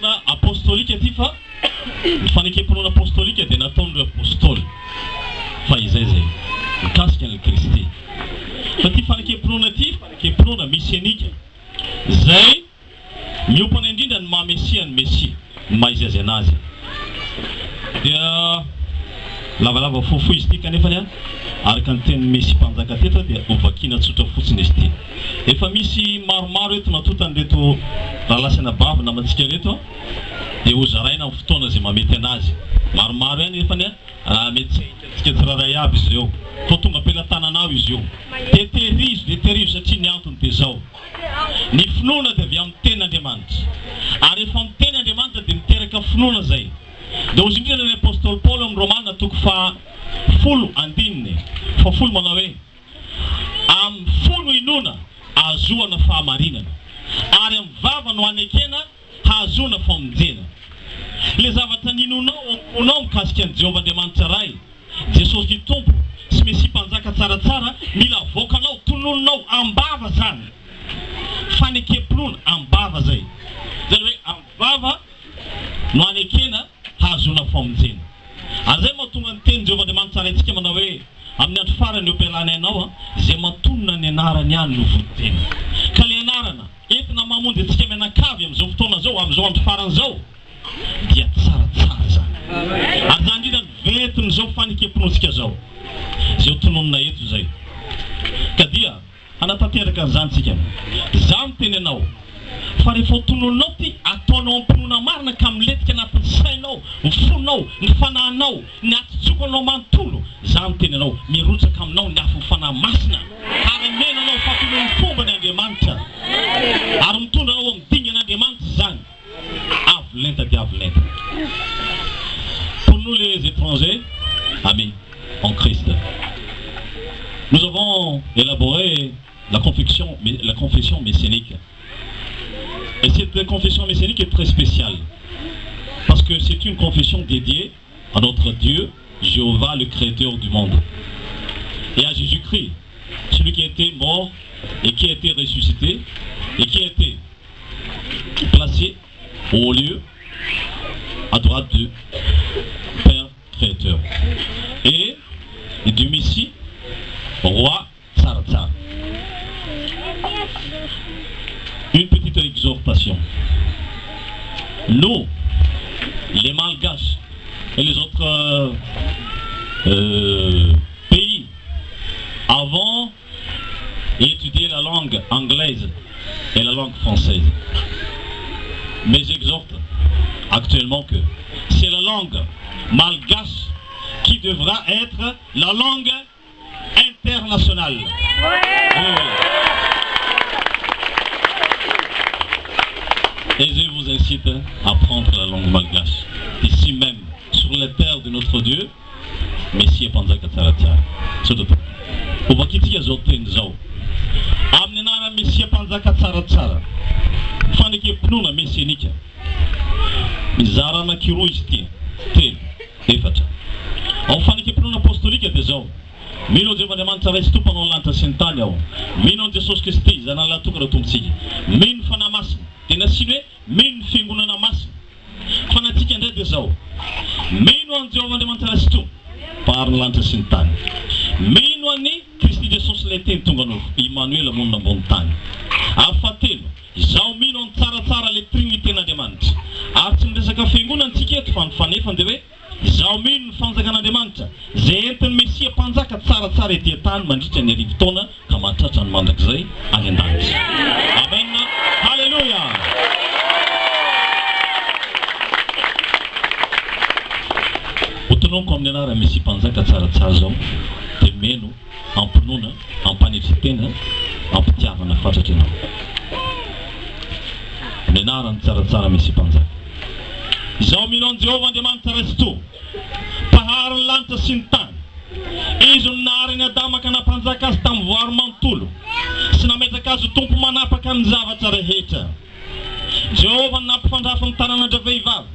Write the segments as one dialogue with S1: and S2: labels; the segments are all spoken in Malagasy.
S1: Fanekem-pinoana apostolika ity fa ny fanekem-pinoana apostolika dia nataon'ireo apostoly fa izay izay mikasika an'i Kristy. Fa ity fanekem-pinoana ity fanekem-pinoana mesianika izay Miompana indrindra ny maha Mesia ny Mesia, ny maha izy azy anazy. Dia lavalava fohifohy izy ity kanefany an, araka ny tenin'ny Mesia Mpanjaka teto dia ho vakiana tsotra fotsiny izy ity. Efa misy maromaro eto natotan'ireto rahalahy sy anabavy namantsika ireto an, dia ho zaraina amin'ny fotoana izay mahamety anazy. Maromaro ihany nefany an, mety tsy hahita antsika tsirairay avy izy ireo. Fa tonga am-pelatananao izy io. Dia tehirizo dia tehirizo satria ny antony dia izao. Ny finoana dia avy amin'ny tenin'Andriamanitra. Ary rehefa miteny Andriamanitra dia miteraka finoana izay. Dia hozy indrindra ny Apostoly Paoly ao amin'ny Romana toko faha folo andininy fahafolo manao hoe, Amin'ny fo no inoana ahazoana fahamarinana, ary amin'ny vava no anekena hahazoana famonjena. Ilay zavatra ninoanao ao am-ponao mikasika an'i Jehovah Andriamanitra Ray, Jesosy Tompo sy Mesia Mpanjaka tsaratsara, mila avoakanao, tononinao am-bava izany. Fanekem-pinoana am-bava izay. Izany hoe am-bava no anekena hahazoana famonjena. Ary izay no mahatonga ny tenin'i Jehovah Andriamanitra Raintsika manao hoe, Amin'ny andro farany eo am-pialana ianao, izay matonina ny anarany ihany no vonjena. Ka ilay anarana. Entina mamonjy antsika mianakavy amin'izao fotoana izao, amin'izao andro farany izao, dia tsaratsara izany. Ary izany indrindra no ventin'izao fanekem-pinoantsika izao, izay ho tononina eto izay. Ka dia hanatanteraka an'izany isika. Izaho miteny anao, fa rehefa ho tononinao ity, ataonao am-pinoana marina ka milentika anatin'ny sainao, ny fonao, ny fanahinao, Ny atitsoko anao manontolo, Izaho miteny anao, mirotsaka aminao ny afon'ny Fanahy Masina, ary hameno anao fampinoan'ny fombany Andriamanitra, ary mitondra anao amin'ny dingan'Andriamanitra izany, avo lenta dia avo lenta. Pour nous les étrangers, amis en Christ, nous avons élaboré la confection, la confession messianique. Et cette confession messianique est très spéciale, parce que c'est une confession dédiée à notre Dieu, Jéhovah, le Créateur du monde, et à Jésus-Christ, celui qui a été mort et qui a été ressuscité et qui a été placé au lieu à droite du Père Créateur et du Messie, roi tsaratsara. Une petite exhortation. Nous, les Malgaches et les autres euh, pays, avons étudié la langue anglaise et la langue française. Mais j'exhorte actuellement que c'est la langue malgache qui devra être la langue internationale. Et je vous incite à prendre la langue malgache, ici même, sur la terre de notre Dieu, Mesia Mpanjaka tsaratsara. Misaotra tompoko. Ho vakintsika izao teny izao. Amin'ny anaran'ny Mesia Mpanjaka tsaratsara, fanekem-pinoana mesianika. Mizara anankiroa izy ity, telo, efatra. Ao amin'ny fanekem-pinoana apostolika dia izao, Mino an'i Jehovah Andriamanitra Ray sy Tompo Mpanao ny lanitra sy ny tany aho. Mino an'i Jesosy Kristy, Zanany Lahy Tokana Tompontsika. Mino ny Fanahy Masina. Dia nasiany hoe, Mino ny Fiangonana Masina. Fa ny antsika indray dia izao, Mino an'i Jehovah Andriamanitra Ray sy Tompo, Mpahary ny lanitra sy ny tany. Mino an'i Kristy Jesosy ilay Teny tonga nofo, Imanoela monina ambony tany. Ary fahatelo, Izaho mino an'i tsaratsara ilay Triniten'Andriamanitra. Ary tsy miresaka fiangonana tsika eto fa ny fanefany dia hoe, Izaho mino ny fanjakan'Andriamanitra, izay entin'ny Mesia Mpanjaka tsaratsara ety an-tany mandritra ny arivotaona ka mahatratra ny mandrakizay any an-danitra. Amen! Haleloia! Hotononiko amin'ny anaran'ny Mesia Mpanjaka tsaratsara izao, dia mino am-pinoana, am-panetren-tena, am-pitiavana fatratra ianao. Ny anarany tsaratsara Mesia Mpanjaka. Izaho mino an'i Jehovah Andriamanitra Ray Tsitoha, Mpahary ny lanitra sy ny tany. Izy no nahary an'i Adama ka nampanjaka azy tamin'ny voary manontolo, sy nametraka azy ho tompo manapaka ny zavatra rehetra. Jehovah no nampifandrafy ny tanànan-dravehivavy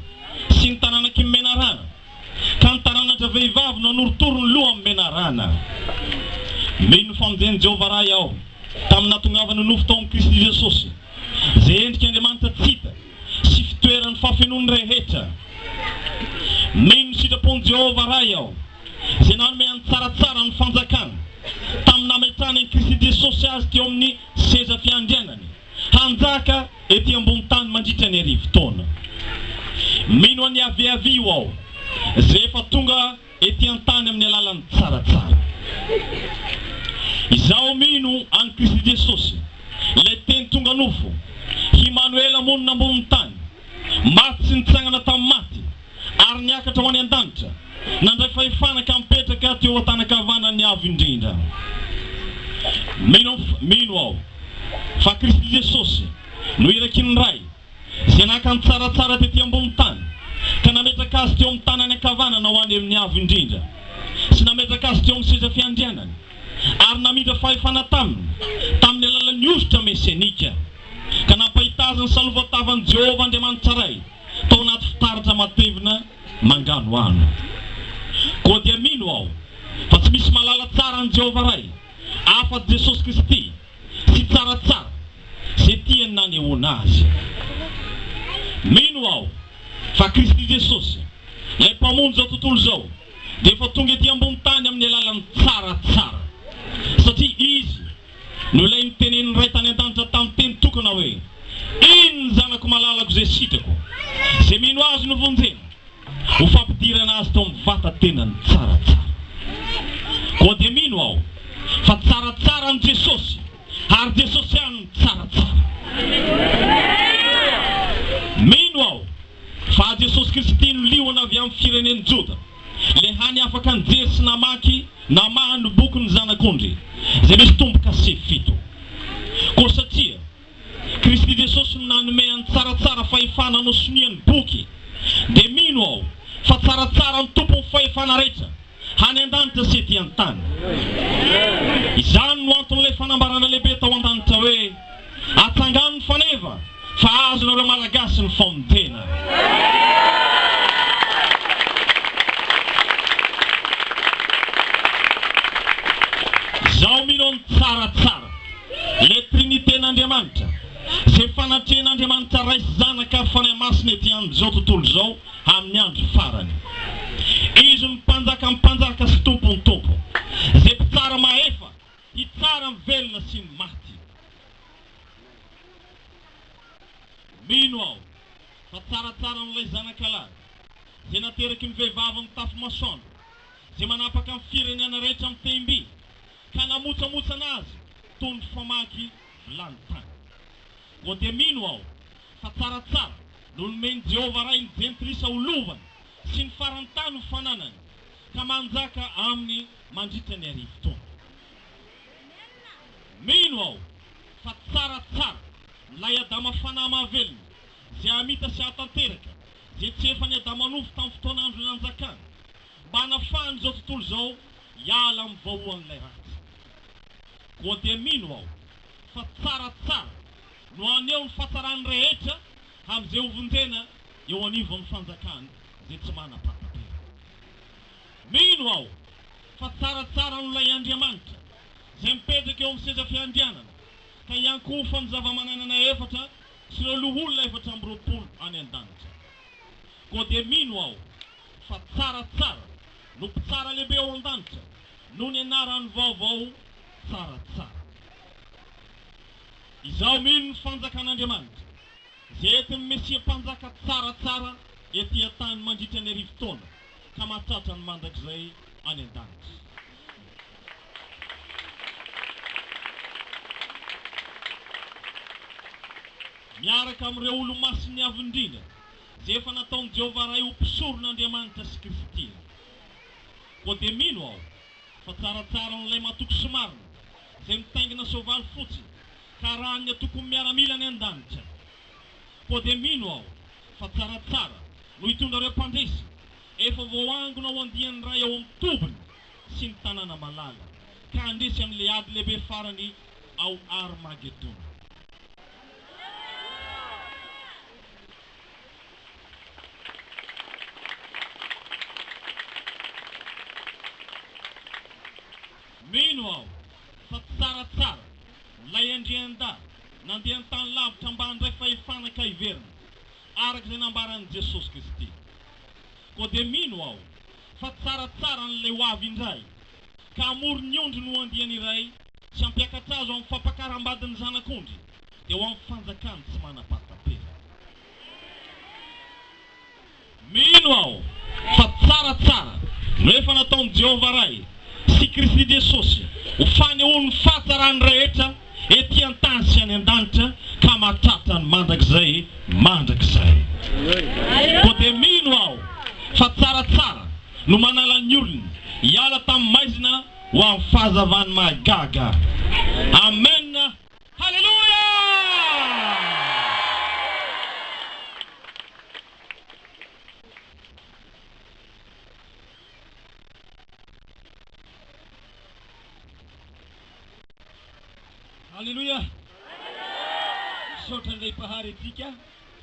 S1: sy ny tanànak'i Menarana. Ka ny taranatra vehivavy no hanorotoro ny loha amin'ny menarana. Mino ny famonjen'i Jehovah Ray aho, tamin'ny nahatongavany ho nofo tao amin'i Kristy Jesosy, izay endrik'Andriamanitra tsy hita sy fitoeran'ny. itoeran'ny fahafenoany rehetra. Mino ny sitrapon'i Jehovah Ray aho, izay nanome an'i Tsaratsara ny fanjakana, tamin'ny nametrahany an'i Kristy Jesosy azy teo amin'ny seza fiandrianany, hanjaka ety ambony tany mandritra ny arivotaona. Mino an'i Yaveh Aviho aho, izay efa tonga ety an-tany amin'ny alalan'ny tsaratsara. Izaho mino an'i Kristy Jesosy, ilay Teny tonga nofo, Himanoela monina ambonin'ny tany, maty sy nitsangana tamin'ny maty, ary niakatra ho any an-danitra, nandray fahefana ka mipetraka teo an-tanan-kavanan'ny Avo Indrindra. Mino, mino aho fa Kristy Jesosy no iraky ny Ray, izay naka ny tsaratsara tety ambony tany, ka nametraka azy teo amin'ny tanany ankavanana ho any amin'ny Avo Indrindra, sy nametraka azy teo amin'ny seza fiandrianany, ary namindra fahefana taminy, tamin'ny alalan'ny hosotra mesianika, ka nampahita azy ny salovan-tavan'i Jehovah Andriamanitra Ray, tao anaty fitaratra matevina manganohano. Koa dia mino aho fa tsy misy mahalala tsara an'i Jehovah Ray, afa-tsy Jesosy Kristy, sy tsaratsara izay tiany nanehoana azy. Mino aho fa Kristy Jesosy, ilay Mpamonjy izao tontolo izao, dia efa tonga ety ambony tany amin'ny alalan'ny tsaratsara, satria Izy no ilay nitenenin'ny Ray tany an-danitra tamin'ny teny tokana hoe, Iny ny Zanako malalako izay sitrako, izay mino Azy no vonjena. Ho fampidirana azy tao amin'ny vata-tenany tsaratsara. Koa dia mino aho fa tsaratsara an'i Jesosy ary Jesosy ihany no tsaratsara. Mino aho fa Jesosy Kristy no liona avy amin'ny firenen'i Joda, ilay hany afaka nijery sy namaky namaha ny bokin'ny Zanak'ondry izay misy tombo-kase fito. Koa satria Kristy Jesosy no nanome an'i Tsaratsara fahefana hanao sonia ny boky, dia mino aho fa Tsaratsara no tompon'ny fahefana rehetra, any an-danitra sy ety an-tany. Izany no anton'ilay fanambarana lehibe tao an-danitra hoe, Atsangano ny faneva fa azonareo Malagasy ny famonjena. Izaho mino an'i Tsaratsara. Ilay Triniten'Andriamanitra, izay fanatrehan'Andriamanitra Ray sy Zanaka ary Fanahy Masina ety amin'izao tontolo izao amin'ny andro farany. Izy no Mpanjakan'ny mpanjaka sy Tompon'ny tompo, izay Mpitsara mahefa hitsara ny velona sy ny maty. Mino aho fa tsaratsara an'ilay Zanakalahy, izay nateraky ny vehivavy mitafy masoandro, izay manapaka ny firenena rehetra amin'ny tehim-by, ka namotsamotsana azy toy ny famaky vilany tany. Koa dia mino aho fa tsaratsara no nomen'i Jehovah Ray ny jentilisa ho lovany sy ny faran'ny tany ho fananany, ka manjaka aminy mandritra ny arivotaona. Mino aho fa tsaratsara ilay Adama fanahy mahavelona, izay hamita sy hahatanteraka izay tsy efan'i Adama nofo tamin'ny fotoan'andro nanjakany, mba hanafahany izao tontolo izao hiala amin'ny vahoan'ilay ratsy. Koa dia mino aho fa tsaratsara no haneho ny fahatsarany rehetra amin'izay hovonjena eo anivon'ny fanjakany izay tsy manam-pahataperana. Mino aho fa tsaratsara noho ilay Andriamanitra izay mipetraka eo amin'ny seza fiandrianana ka hiankohofan'ny zava-mananana efatra sy ireo loholona 24 any an-danitra. Koa dia mino aho fa tsaratsara no mpitsara lehibe ao an-danitra noho ny anarany vaovao tsaratsara. Izaho mino ny fanjakan'Andriamanitra, izay entin'ny Mesia Mpanjaka tsaratsara ety an-tany mandritra ny arivotaona ka mahatratra ny mandrakizay any an-danitra. Miaraka amin'ireo olo-masin'ny Avo Indrindra, izay efa nataon'i Jehovah Ray ho mpisoron'Andriamanitra sy Kristy. Koa dia mino aho fa tsaratsara an'ilay matoky sy marina, izay mitaingina soavaly fotsy, ka arahan'ny antokon'ny miaramila any an-danitra. Koa dia mino aho fa tsaratsara no hitondra ireo mpandresy efa voaangona ho andiany iray ao amin'ny tobiny sy ny tanàna malala, ka handresy amin'ilay ady lehibe farany ao Armagedona. Mino aho fa tsaratsara ilay andriandahy nandeha an-tany lavitra mba handray fahefana ka hiverina. Araka izay nambaran'i Jesosy Kristy. Koa dia mino aho fa tsaratsara an'ilay ho avy indray, ka hamory ny ondriny ho andiany iray sy hampiakatra azy ho amin'ny fampakaram-badin'ny Zanak'ondry, dia ho amin'ny fanjakany tsy manam-pahataperana. Mino aho fa tsaratsara no efa nataon'i Jehovah Ray sy Kristy Jesosy ho fanehoany ny fahatsarany rehetra ety an-tany sy any an-danitra ka mahatratra ny mandrakizay mandrakizay. Koa dia mino aho fa tsaratsara no manala ny olony hiala tamin'ny maizina ho amin'ny fahazavany mahagaga. Amena. Haleloia!
S2: Haleloia! Misaotra an'ilay Mpahary antsika,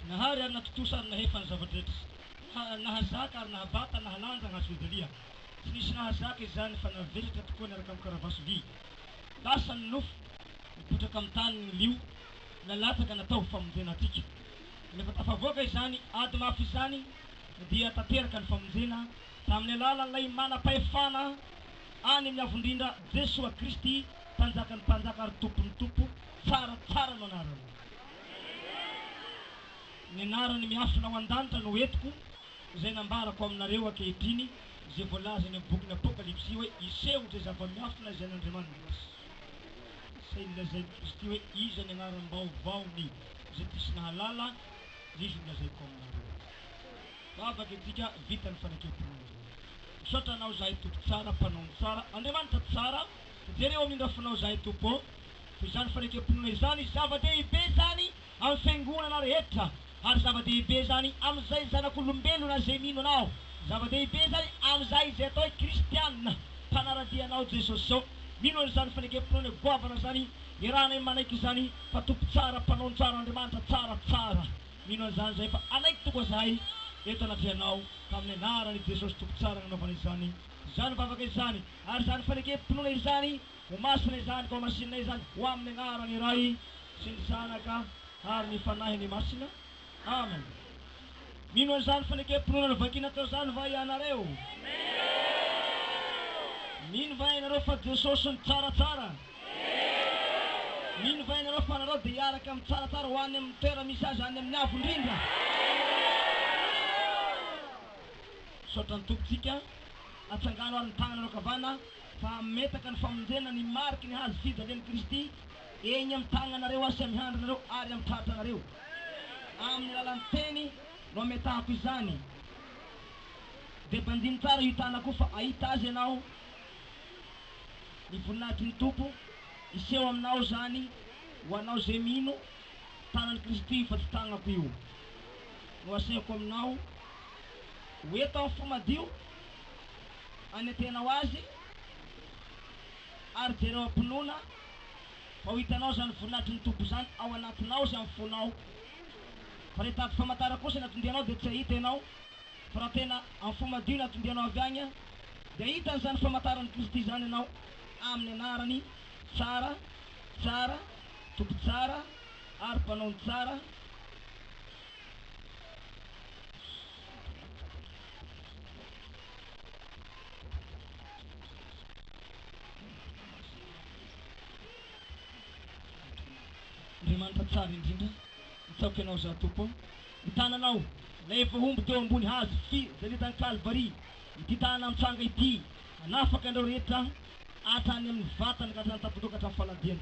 S2: nahary ary natontosa ary nahefa ny zava-drehetra. Nahazaka ary nahavata, nahalanja ny hazo fijalia. Tsy nisy nahazaka izany fa navesatra tokoa niaraka amin'ny karavasy vy. Lasa ny nofo, nipotraka amin'ny tany ny lio, nalatsaka natao ho famonjena antsika. Rehefa tafavoaka izany ady mafy izany dia tanteraka ny famonjena tamin'ny alalan'ilay manam-pahefana any amin'ny Avo Indrindra, Jesoa Kristy, Mpanjakan'ny mpanjaka ary Tompon'ny tompo, tsara tsara no anarany. Ny anarany miafina ao an-danitra no entiko, izay nambarako aminareo ankehitriny, izay voalaza any amin'ny bokin'ny Apokalypsy hoe hiseho izay zava-miafina izay an'Andriamanitra. Izay nolazain'i Kristy hoe iza ny anaram-baovaony izay tsisy nahalala, izy no lazaiko aminareo. Vavaka isika, vita ny fanekem-pinoana. Misaotra Anao izahay Tompo tsara, Mpanao ny tsara, Andriamanitra tsara, jereo amin'ny indrafonao izahay Tompo ô, fa izany fanekem-pinoana izany zava-dehibe izany amin'ny fiangonana rehetra, ary zava-dehibe izany amin'izay zanak'olombelona izay mino Anao, zava-dehibe izany amin'izay izay atao hoe kristiana, mpanara-dia Anao Jesosy ô, mino an'izany fanekem-pinoana goavana izany, iarahanay manaiky izany fa Tompo tsara, Mpanao ny tsara, Andriamanitra tsara, tsara. Mino an'izany izahay fa hanaiky tokoa izahay eto anatrehanao ka amin'ny anaran'i Jesosy Tompo tsara nanaovana izany izany vavaka izany ary izany fanekem-pinoana izany ho masina izany ka ho masininay izany ho amin'ny anaran'ny Ray sy ny Zanaka ary ny Fanahiny Masina. Amen. Mino an'izany fanekem-pinoana novakiana teo izany va ianareo? Mino va ianareo fa Jesosy no tsaratsara? Mino va ianareo fa nareo dia hiaraka amin'ny tsaratsara ho any amin'ny toerana misy azy any amin'ny avo indrindra? Misaotra ny Tompontsika. Atsangano ary ny tagnanareo ankavana fa hametaka ny famonjena ny mariky ny hazo fijalian'i Kristy eny amin'ny tagnanareo sy amin'ny handrinareo ary amin'ny tratranareo. Amin'ny alalan'ny teny no ametahako izany. Dia banjino tsara io tanako io fa hahita azy ianao. Ny voninahitry ny Tompo hiseho aminao izany ho anao izay mino, tanan'i Kristy io fa tsy tagnako io no asehoko aminao, ho eto amin'ny fo madio anentehanao azy ary jereo am-pinoana fa ho hitanao izany voninahitry ny Tompo izany ao anatinao sy amin'ny fonao, fa raha hitady famantarana kosa ny anton-dianao dia tsy hahita ianao. Fa raha tena amin'ny fo madio no atondianao avy agny dia hahita an'izany famantaran'i Kristy izany ianao amin'ny anarany tsara, tsara, Tompo tsara ary Mpanao ny tsara. Andriamanitra tsara indrindra, mitsaoka Ianao izaho Tompo ô. Ny tananao, ilay efa hombo teo ambony hazo fi jaliana tany Kalvary, ity tanana mitsanga ity, hanafaka anareo rehetra hatrany amin'ny vatana ka hatrany an-tampon-doha ka hatramin'ny faladiana.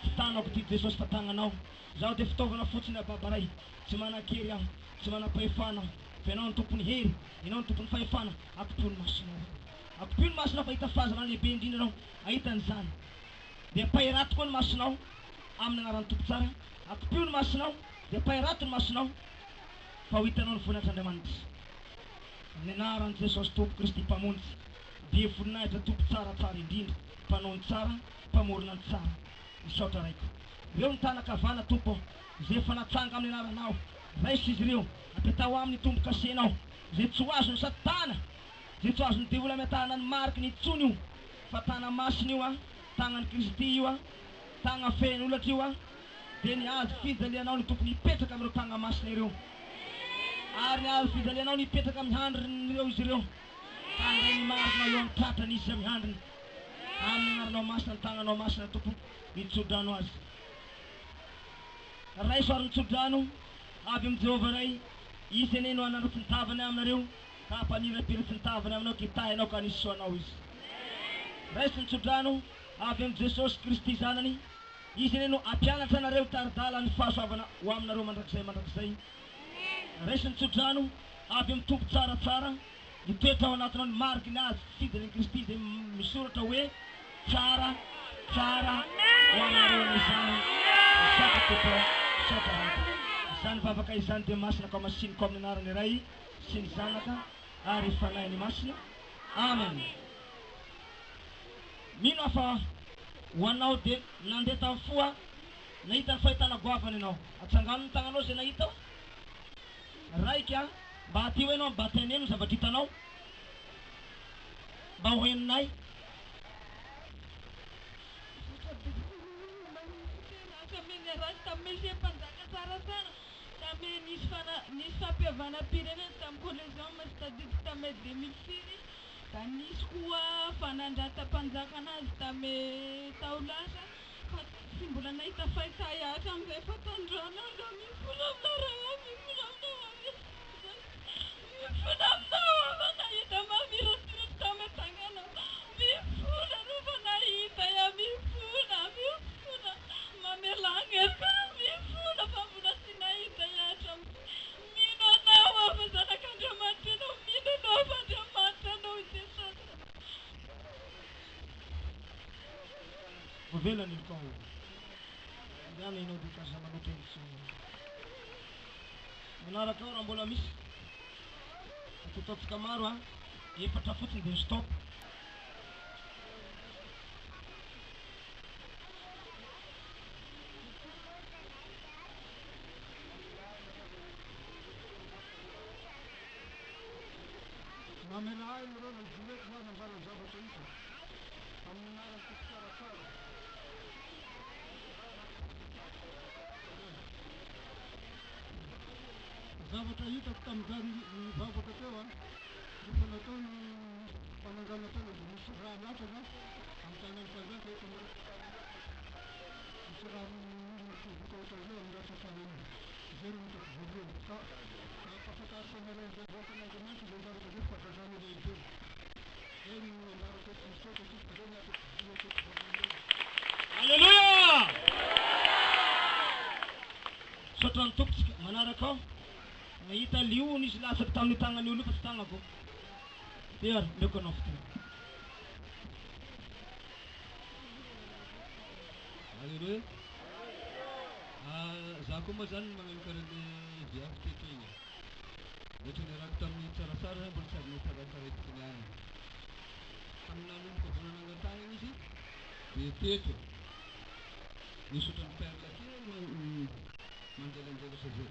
S2: Tsy tanako ity Jesosy fa tagnanao. Izaho dia fitaovana fotsiny Ababa Ray. Tsy manan-kery aho, tsy manam-pahefana aho, fa Ianao no tompon'ny hery, Ianao no tompon'ny fahefana. Akopio ny masonao aho. Akopio ny masonao fa hahita fahazavana lehibe indrindra ianao hahita an'izany. Dia ampahirato koa ny masonao amin'ny anaran'ny Tompo tsara. Akopio ny masonao. Dia pairato ny masonao fa ho hitanao ny voninahitr'Andriamanitra. Amin'ny anaran'i Jesosy Tompo Kristy Mpamonjy, be voninahitra Tompo tsara tsara indrindra, Mpanao ny tsara, Mpamorona ny tsara. Misaotra Raiko. Ireo ny tanan-kavana Tompo ô, izay efa natsanga amin'ny anaranao, raiso izy ireo, apetaho aminy ny tombo-kasenao, izay tsy ho azon'i Satana, izay tsy ho azon'ny devoly ametahana ny marikiny intsony io, fa tana-masina io an, tagnan'i Kristy io an, tagna feno holatra io an, Dia ny hazo fijalianao no tokony hipetraka amin'ireo tagna masina ireo. sarin'ny hazo fijalianao nipetraka amin'ny handrin'ireo izy ireo, ka handray ny marina eo amin'ny tratrany izy sy amin'ny handriny. Amin'ny anaranao masina, ny tagnanao masina, Tompo, mitso-drano azy. Raiso ary ny tso-drano avy amin'i Jehovah Ray, Izy anie no hanandratra ny tavany aminareo, ka hampamirapiratsy ny tavany aminao, ka hitahy anao ka hanisy soa anao Izy. Raiso ny tso-drano avy amin'i Jesosy Kristy Zanany, Izy anie no hampianatra anareo hitari-dala ny fahasoavana ho aminareo mandrakizay mandrakizay. Raiso ny tso-drano avy amin'ny Tompo tsaratsara, mitoetra ao anatinao ny mariky ny hazo fijalian'i Kristy izay misoratra hoe Tsara, tsara ho anareo anie izany. Misaotra Tompo ô, misaotra Ray. Izany vavaka izany dia masina ka masiniko amin'ny anaran'ny Ray sy ny Zanaka ary Fanahiny Masina. Amen. Mino aho fa ho anao dia nandeha tamin'ny fo aho nahita ny fahitana goavana ianao. Atsangano ny tagnanao izay nahita aho. Raika, mba aty hoe ianao mba teneno ny zavatra hitanao. Mba ho henonay.
S3: Tamy nisy fana nisy fampihavanam-pirenena tamy Coliseum tsy tadidiko tamy 2000 firy da nisy koa fanandratam-panjakana azy tamy tao lasa fa tsy mbola nahita fahita ahy hatramizay fa tandroany aho da mifona aminao Ray a mifona aminao aho mifona aminao aho fa nahita mamirapiratra tamy tagnanao mifona anao fa nahita ahy mifona mifona mamelà ny heloka mifona fa mbola tsy nahita ahy hatramizay mino anao aho fa zanak'Andriamanitra ianao mino anao aho fa Andriamanitra anao i Jesosy.
S2: Voavela ny helokao. Mandehana ianao dia aza manoatra intsony. Manaraka ao raha mbola misy. Fa tsy ataontsika maro a. Efatra fotsiny dia stop.
S4: Namela ahy ireo nandroso hanambara ny zavatra hitako amin'ny anaran'ny Tompo tsaratsara. Zavatra hitako tamin'izany nivavaka teo an, rehefa natao ny fanangana tanana dia nisy rà latsaka amin'ny tanan'ny mpanjaka eto amin'ny ratsan-tanana eto. Misy rà mitovy ohatran'izao amin'ny ratsan-tanana. Izay no hitako voalohany. Ka ampahafantariko anareo an'izay vahoakan'Andriamanitra izay zavatra izay fahagagana lehibe. Izay no ambarako eto. Misaotra tompoko. Izay no ataoko voalohany teto vavolombelona.
S2: Aleloia! Misaotra ny Tompo tsika manaraka ao. Nahita liona izy latsaky tamin'io tagnany io fa tsy tagnako. Ty ary, omeko anao fotoana.
S5: Aleloia. Za koa moa zany magnano karaha le viavy teto igny. Ohatra niarahako tamin'ny tsaratsara zany mbola tsy ary nitsaratsaraiko niany. Tamin'ny nanomboka vao nanangan-tanana izy dia teto nisy ohatran'ny perle kely manjelanjelatra zay.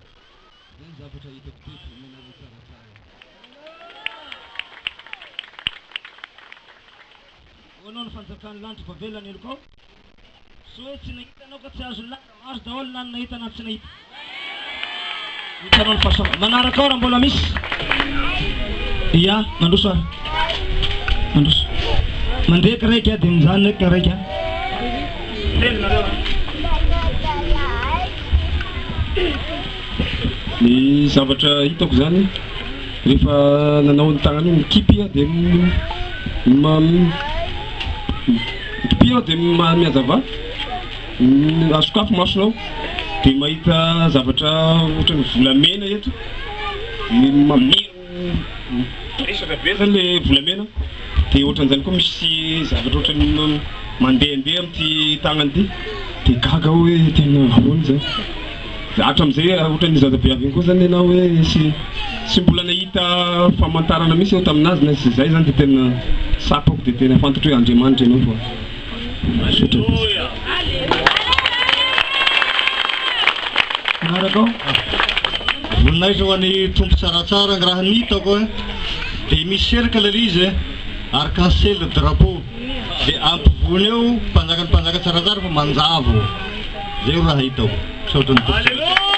S5: Zay ny zavatra hitako teto ny anaran'ny tsaratsara.
S2: Ho anao ny fanjakan'ny lanitra voavela ny helokao. Tsy hoe tsy nahita anao ka tsy azo laza. Maro daholo na ny nahita na ny tsy nahita. Hitanao ny fahasoavana. Manaraka ao raha mbola misy. Ia, mandroso ary. Mandroso. Mandeha raika dia mijanona eto raika. Telo nareo a.
S6: Ny zavatra hitako zany rehefa nanao ny tagnana io mikipy aho dia mikipy aho dia mihazava asokafy masonao dia mahita zavatra ohatran'ny volamena eto dia mameno miresaka be zany le volamena dia ohatran'izany koa misy zavatra ohatran'ny mandehandeha amin'ity tagnana ity dia gaga aho hoe tena ahoana izany. Hatramin'izay ohatran'ny zaza be avy iny koa zany ianao hoe tsy tsy mbola nahita famantarana mihitsy aho taminazy na izay zany dia tena tsapako dia tena fantatro hoe Andriamanitra ianao fa misaotra betsaka.
S2: Manaraka ao.
S7: Voninahitra ho an'i Tompo tsaratsara ny raha ny hitako eh dia misy cercle le izy eh arc en ciel drapeau dia ampovoany eo mpanjakan'ny mpanjaka tsaratsara fa manjavo. Zay ro raha hitako. Misaotra ny Tompo.